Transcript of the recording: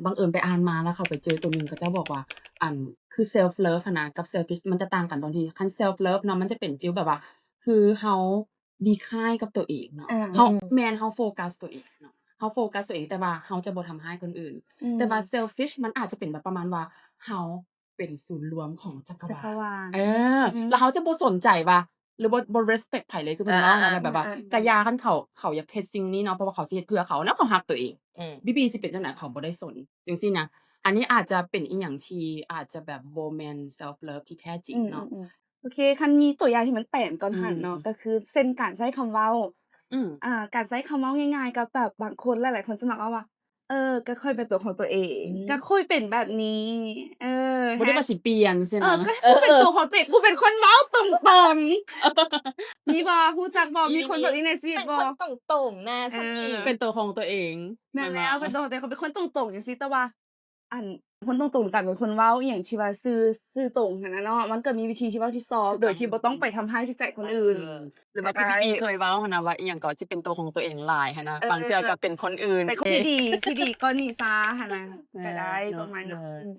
ບັງເອີນໄປອ່ານມາ ແລ້ວເຂົາໄປເຈີຕົວໜຶ່ງ ເຂົາເຈົ້າບອກວ່າ ອັນ ຄື self love ຫັ້ນນະ ກັບ selfish ມັນຈະຕ່າງກັນ ຕອນທີ່ ຄັນ self love ເນາະ ມັນຈະເປັນຟີລແບບວ່າ ຄືເຮົາ be kind ກັບຕົວເອງເນາະ ເຮົາ ແມ່ນ ເຮົາໂຟກັສຕົວເອງເນາະ ເຮົາໂຟກັສຕົວເອງ ແຕ່ວ່າເຮົາຈະບໍ່ທຳຮ້າຍຄົນອື່ນ ແຕ່ວ່າ selfish ມັນອາດຈະເປັນແບບປະມານວ່າ ເຮົາເປັນສູນລວມຂອງຈັກກະວານ ເອີ ແລ້ວເຮົາຈະບໍ່ສົນໃຈວ່າ ຫຼືບໍ່ ບໍ່ respect ໃຜເລີຍ ຄືເພິ່ນເວົ້າຫັ້ນນະ ແບບວ່າ ກະຢ່າ ຄັນເຂົາ ເຂົາຢາກເຮັດສິ່ງນີ້ເນາະ ເພາະວ່າເຂົາຊິເຮັດເພື່ອເຂົາເນາະ ເຂົາຮັກຕົວເອງ ບີບີຊິເປັນຈັ່ງໃດ ເຂົາບໍ່ໄດ້ສົນ ຈັ່ງຊີ້ນະ ອັນນີ້ອາດຈະເປັນອີ່ຫຍັງທີ່ອາດຈະແບບບໍ່ແມ່ນ self love ທີ່ແທ້ຈິງເນາະ. ໂອເຄ ຄັນມີຕົວຢ່າງທີ່ມັນແປນກ່ອນຫັ້ນເນາະ ກໍຄືເຊັ່ນການໃຊ້ຄຳເວົ້າ ອືມ ອ່າ ການໃຊ້ຄຳເວົ້າງ່າຍໆ ກັບແບບບາງຄົນ ຫຼາຍໆຄົນຈະມັກເວົ້າວ່າ ເອີ ກໍຂ້ອຍເປັນຕົວຂອງຕົວເອງ ອືມ ກໍຂ້ອຍເປັນແບບນີ້ ເອີ ບໍ່ໄດ້ວ່າຊິປ່ຽນຊີ້ນະ ເອີ ກໍຂ້ອຍເປັນຕົວຂອງຕົວເອງ ກູເປັນຄົນເວົ້າຕົງໆ ມີບໍ່? ຮູ້ຈັກບໍ່? ມີຄົນແບບນີ້ໃນຊີວິດບໍ່? ເປັນຄົນຕົງໆນະ ເອີ ສ່ຳນີ້ ເປັນຕົວຂອງຕົວເອງ ແມ່ນແລ້ວ ແມ່ນບໍ່? ເປັນຕົວຂອງຕົວເອງ ເຂົາເປັນຄົນຕົງໆ ຈັ່ງຊີ້ ແຕ່ວ່າ ອັນ ຄົນຕົງໆ ການເປັນຄົນເວົ້າອີ່ຫຍັງທີ່ວ່າຊື່ ຊື່ຕົງຫັ້ນນະເນາະ ມັນກໍມີວິທີທີ່ເວົ້າທີ່ຊອບ ໂດຍທີ່ບໍ່ຕ້ອງໄປທຳຮ້າຍຈິດໃຈຄົນອື່ນ ເອີ ຫຼືວ່າ ຄື ພີ່ເຄີຍເວົ້າຫັ້ນນະວ່າ ວ່າອີ່ຫຍັງກໍຊິເປັນຕົວຂອງຕົວເອງຫຼາຍຫັ້ນນະ ເອີ ບາງເທື່ອກໍເປັນຄົນອື່ນ ເປັນຄົນທີ່ດີ ທີ່ດີກ່ອນນີ້ຊະຫັ້ນນະ ກໍໄດ້ ເອີ ປະມານນັ້ນ ເອີ